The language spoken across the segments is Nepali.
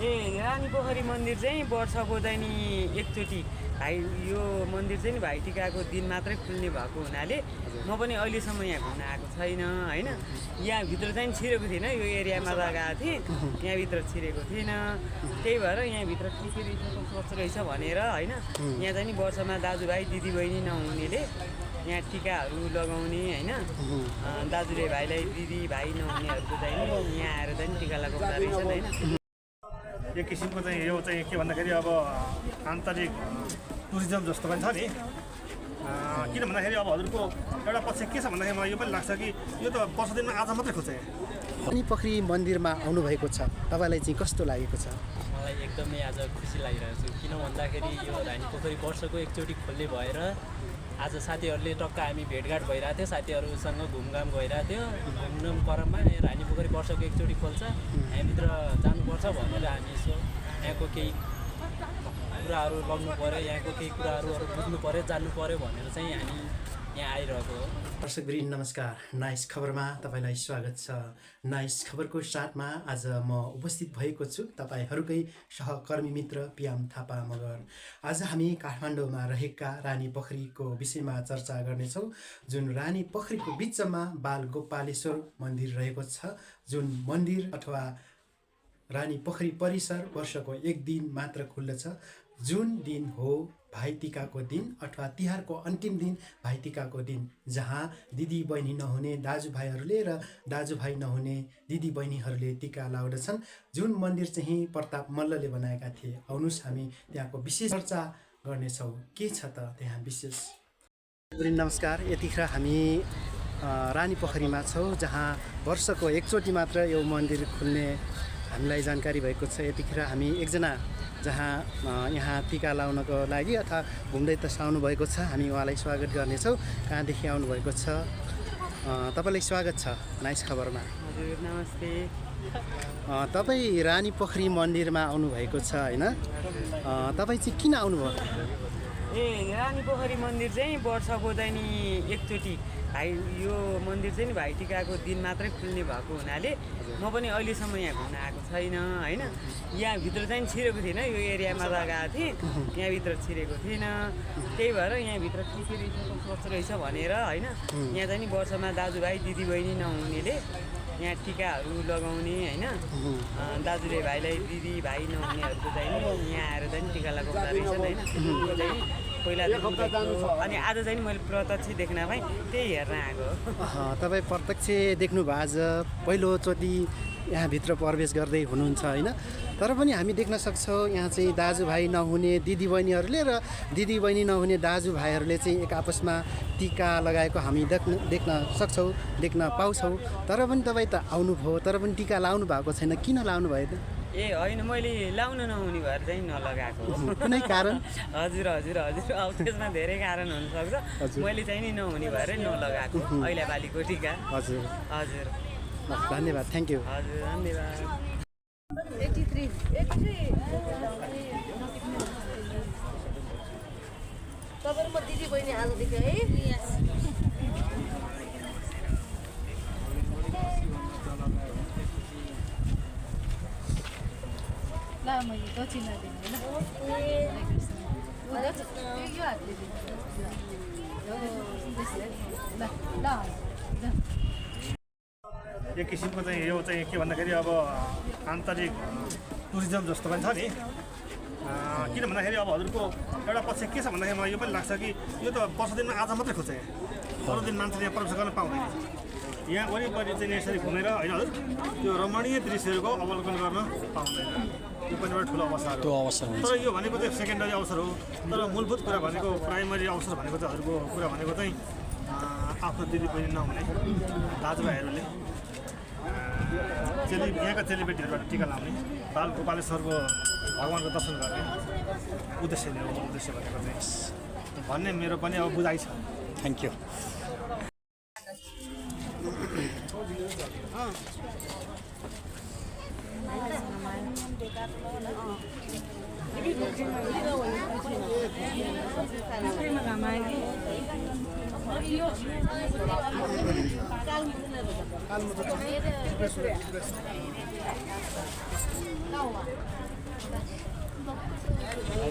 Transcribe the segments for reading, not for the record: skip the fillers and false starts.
रानी पोखरी मन्दिर चाहिँ वर्षको चाहिँ नि एकचोटि भाइ यो मन्दिर चाहिँ नि भाइटिकाको दिन मात्रै खुल्ने भएको हुनाले म पनि अहिलेसम्म यहाँ घुम्न आएको छैन होइन। यहाँभित्र चाहिँ छिरेको थिएन, यो एरियामा त गएको थिएँ, यहाँभित्र छिरेको थिएन। त्यही भएर यहाँभित्र के रहेछ कस्तो रहेछ भनेर होइन। यहाँ चाहिँ नि वर्षमा दाजुभाइ दिदीबहिनी नहुनेले यहाँ टिकाहरू लगाउने होइन, दाजुले भाइलाई दिदी भाइ नहुनेहरूको चाहिँ नि यहाँ आएर चाहिँ टिका लगाउँदा रहेछन् होइन। एक किसिमको चाहिँ यो चाहिँ के भन्दाखेरि अब आन्तरिक टुरिज्म जस्तो पनि छ नि। किन भन्दाखेरि अब हजुरको एउटा पक्ष के छ भन्दाखेरि मलाई यो पनि लाग्छ कि यो त वर्ष दिनमा आज मात्रै खोज्छ। रानी पोखरी मन्दिरमा आउनुभएको छ, तपाईँलाई चाहिँ कस्तो लागेको छ? मलाई एकदमै आज खुसी लागिरहेको छु। किन भन्दाखेरि यो रानी पोखरी वर्षको एकचोटि खोल्ने भएर आज साथीहरूले टक्क हामी भेटघाट भइरहेको थियो, साथीहरूसँग घुमघाम गइरहेको थियो। घुम्न क्रममा रानी पोखरी वर्षको एकचोटि खोल्छ, यहाँभित्र जानुपर्छ भनेर हामी यसो यहाँको केही कुराहरू लग्नु पऱ्यो, यहाँको केही कुराहरू बुझ्नु पऱ्यो, जान्नु पऱ्यो भनेर चाहिँ हामी यहाँ आइरहेको हो। दर्शकवृन्द नमस्कार, नाइस खबरमा तपाईँलाई स्वागत छ। नाइस खबरको साथमा आज म उपस्थित भएको छु तपाईँहरूकै सहकर्मी मित्र पियाम थापा मगर। आज हामी काठमाडौँमा रहेका रानी पोखरीको विषयमा चर्चा गर्नेछौँ, जुन रानी पोखरीको बिचमा बाल गोपालेश्वर मन्दिर रहेको छ। जुन मन्दिर अथवा रानी पोखरी परिसर वर्षको एक दिन मात्र खुल्दछ, जुन दिन हो भाइटिकाको दिन अथवा तिहारको अन्तिम दिन भाइटिकाको दिन, जहाँ दिदी बहिनी नहुने दाजुभाइहरूले र दाजुभाइ नहुने दिदी बहिनीहरूले टिका लाउँदछन्। जुन मन्दिर चाहिँ प्रताप मल्लले बनाएका थिए। आउनुहोस् हामी त्यहाँको विशेष चर्चा गर्नेछौँ, के छ त त्यहाँ विशेष। नमस्कार, यतिखेर हामी रानी पोखरीमा छौँ, जहाँ वर्षको एकचोटि मात्र यो मन्दिर खुल्ने हामीलाई जानकारी भएको छ। यतिखेर हामी एकजना जहाँ यहाँ टिका लाउनको लागि अथवा घुम्दै तसाउनु भएको छ, हामी उहाँलाई स्वागत गर्नेछौँ। कहाँदेखि आउनुभएको छ? तपाईँलाई स्वागत छ नाइस खबरमा। हजुर नमस्ते। तपाईँ रानी पोखरी मन्दिरमा आउनुभएको छ होइन? तपाईँ चाहिँ किन आउनुभयो? रानी पोखरी मन्दिर चाहिँ वर्षको चाहिँ नि एकचोटि भाइ यो मन्दिर चाहिँ नि भाइटिकाको दिन मात्रै खुल्ने भएको हुनाले म पनि अहिलेसम्म यहाँ घुम्न आएको छैन होइन। यहाँभित्र चाहिँ छिरेको थिएन, यो एरियामा त गएको थिएँ, यहाँभित्र छिरेको थिएन। त्यही भएर यहाँभित्र के रहेछ कस्तो रहेछ भनेर होइन। यहाँ चाहिँ नि वर्षमा दाजुभाइ दिदीबहिनी नहुनेले यहाँ टिकाहरू लगाउने होइन, दाजुले भाइलाई दिदी भाइ नहुनेहरूको चाहिँ नि यहाँ आएर चाहिँ टिका लगाउँदा रहेछन् होइन। पहिलादेखि अनि आज चाहिँ मैले प्रत्यक्ष देख्न पाएँ, त्यही हेर्न आएको। तपाईँ प्रत्यक्ष देख्नुभयो आज पहिलोचोटि यहाँभित्र प्रवेश गर्दै हुनुहुन्छ होइन? तर पनि हामी देख्न सक्छौँ यहाँ चाहिँ दाजुभाइ नहुने दिदीबहिनीहरूले र दिदीबहिनी नहुने दाजुभाइहरूले चाहिँ एक आपसमा टिका लगाएको हामी देख्न सक्छौँ, देख्न पाउँछौँ। तर पनि तपाईँ त आउनुभयो, तर पनि टिका लाउनु भएको छैन, किन लाउनु भयो त? होइन, मैले लाउन नहुने भएर चाहिँ नलगाएको। कुनै कारण? हजुर हजुर हजुर अब त्यसमा धेरै कारण हुनसक्छ। मैले चाहिँ नि नहुने भएर नलगाएको अहिले पालिको टिका। हजुर हजुर धन्यवाद, थ्याङ्क यू। हजुर धन्यवाद। तपाईँ म दिदी बहिनी आजदेखि है। ला मैले दक्षिणा दिनु एक किसिमको चाहिँ यो चाहिँ के भन्दाखेरि अब आन्तरिक टुरिज्म जस्तो पनि छ नि। किन भन्दाखेरि अब हजुरको एउटा पक्ष के छ भन्दाखेरि मलाई यो पनि लाग्छ कि यो त वर्ष दिनमा आज मात्रै खोज्छ। अरू दिन मान्छेले यहाँ प्रवेश गर्न पाउँदैन। यहाँ वरिपरि चाहिँ यसरी घुमेर होइन हजुर त्यो रमणीय दृश्यहरूको अवलोकन गर्न पाउँदैन। यो पनि एउटा ठुलो अवसर हो। तर यो भनेको चाहिँ सेकेन्डरी अवसर हो। तर मूलभूत कुरा भनेको प्राइमरी अवसर भनेको चाहिँ हजुरको कुरा भनेको चाहिँ आफ्नो दिदीबहिनी नहुने दाजुभाइहरूले यहाँका चेलीबेटीहरूबाट टिका लाउने, बाल गोपालेश्वरको भगवान्को दर्शन गर्ने उद्देश्य नै हो। उद्देश्य भनेको चाहिँ भन्ने मेरो पनि अब बुझाइ छ। Thank you.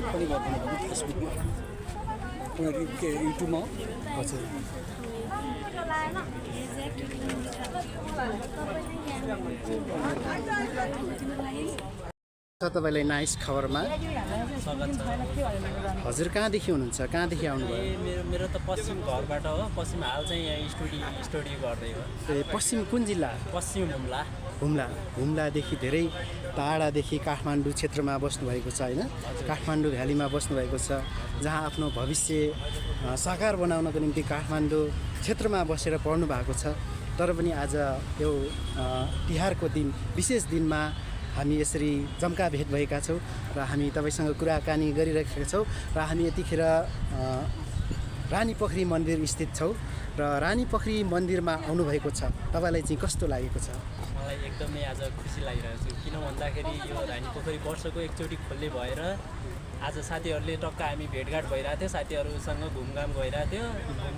लाइक पनि गरिदिनु भयो फेसबुकमा के युट्युबमा हजुर तपाईँलाई नाइस खबरमा स्वागत छ। हजुर कहाँदेखि हुनुहुन्छ कहाँदेखि आउनुभयो मेरो त पश्चिम घरबाट हो। पश्चिम हाल चाहिँ यहाँ स्टडी गर्दै हो। ए पश्चिम कुन जिल्ला पश्चिम हुम्ला। हुम्लादेखि धेरै टाढादेखि काठमाडौँ क्षेत्रमा बस्नुभएको छ होइन काठमाडौँ भ्यालीमा बस्नुभएको छ जहाँ आफ्नो भविष्य साकार बनाउनको निम्ति काठमाडौँ क्षेत्रमा बसेर पढ्नु भएको छ। तर पनि आज यो तिहारको दिन विशेष दिनमा हामी यसरी जम्का भेट भएका छौँ र हामी तपाईँसँग कुराकानी गरिरहेका छौँ र हामी यतिखेर रानीपोखरी मन्दिर स्थित छौँ र रानीपोखरी मन्दिरमा आउनुभएको छ। तपाईँलाई चाहिँ कस्तो लागेको छ? मलाई एकदमै आज खुसी लागिरहेको छु किन भन्दाखेरि यो रानीपोखरी वर्षको एकचोटि खोल्ने भएर आज साथीहरूले टक्क हामी भेटघाट भइरहेको थियो। साथीहरूसँग घुमघाम गइरहेको थियो।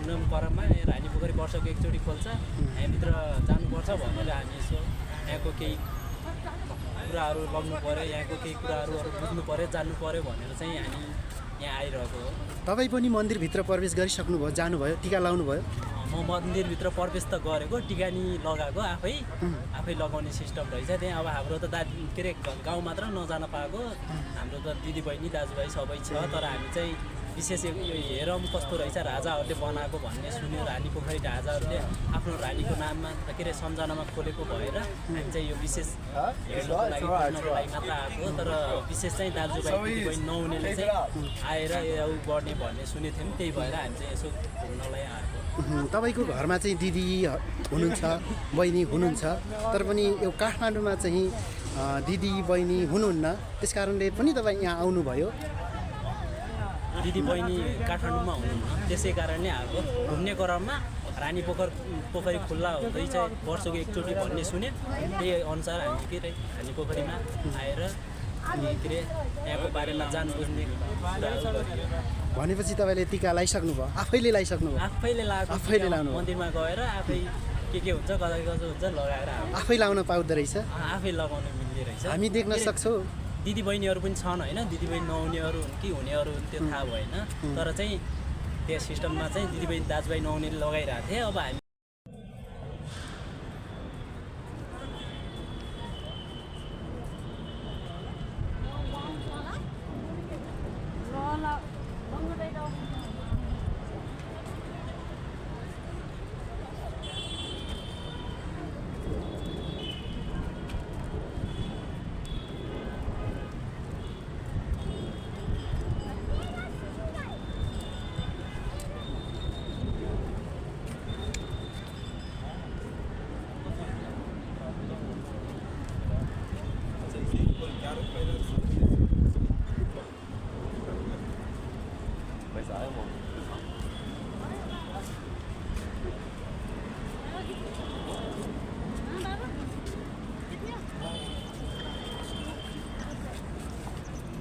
घुम्न क्रममा रानीपोखरी वर्षको एकचोटि खोल्छ यहाँभित्र जानुपर्छ भनेर हामी यसो यहाँको केही कुराहरू लग्नु पऱ्यो यहाँको केही कुराहरू बुझ्नु पऱ्यो जान्नु पऱ्यो भनेर चाहिँ हामी यहाँ आइरहेको हो। तपाईँ पनि मन्दिरभित्र प्रवेश गरिसक्नुभयो जानुभयो टिका लाउनुभयो? म मन्दिरभित्र प्रवेश त गरेको टिका नि लगाएको आफै लगाउने सिस्टम रहेछ त्यहाँ। अब हाम्रो त के अरे गाउँ मात्र नजान पाएको हाम्रो त दिदीबहिनी दाजुभाइ सबै छ। तर हामी चाहिँ विशेष यो हेरौँ कस्तो रहेछ राजाहरूले बनाएको भन्ने सुन्यो। रानीपोखरी राजाहरूले आफ्नो रानीको नाममा के अरे सम्झनामा खोलेको भएर हामी चाहिँ यो विशेष हेर्नको लागि बुझ्नको लागि मात्र आएको। तर विशेष चाहिँ दाजुभाइ दिदीबहिनी नहुनेले चाहिँ आएर यो गर्ने भन्ने सुनेको थियौँ त्यही भएर हामी चाहिँ यसो घुम्नलाई आएको। तपाईँको घरमा चाहिँ दिदी हुनुहुन्छ बहिनी हुनुहुन्छ तर पनि यो काठमाडौँमा चाहिँ दिदी बहिनी हुनुहुन्न त्यस कारणले पनि तपाईँ यहाँ आउनुभयो? दिदी बहिनी काठमाडौँमा हुनुहुन्न त्यसै कारणले आएको। घुम्ने क्रममा रानीपोखरी खुल्ला हुँदैछ वर्षको एकचोटि भन्ने सुन्यो त्यही अनुसार हामी के अरे रानीपोखरीमा आएर अनि के अरे यहाँको बारेमा जान बुझ्ने कुराहरू गरियो। भनेपछि तपाईँले टिका लगाइसक्नुभयो? आफैले लगाइसक्नुभयो? आफैले लाउनु मन्दिरमा गएर आफै के हुन्छ कता कसो हुन्छ लगाएर आफै लाउन पाउँदो रहेछ? आफै लगाउनु मिल्ने रहेछ। हामी देख्न सक्छौँ दिदीबहिनीहरू पनि छन् होइन दिदीबहिनी नहुनेहरू हुन् कि हुनेहरू हुन् त्यो थाहा भएन। तर चाहिँ त्यस सिस्टममा चाहिँ दिदीबहिनी दाजुभाइ नहुनेले लगाइरहेको थिएँ। अब हामी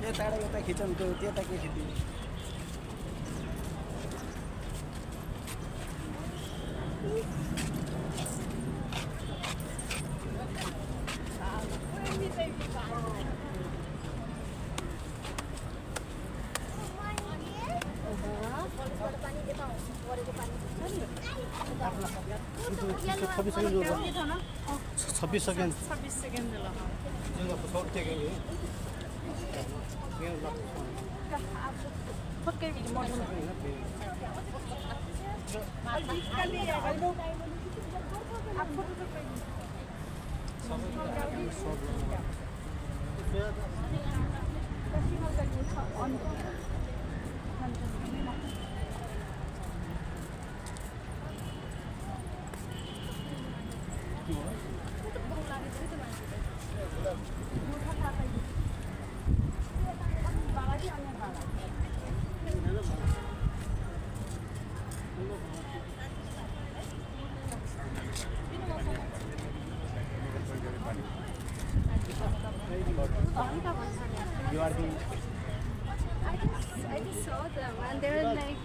यता खिचनको त्यता के खिच्नु छब्बीस second I just saw them and they're like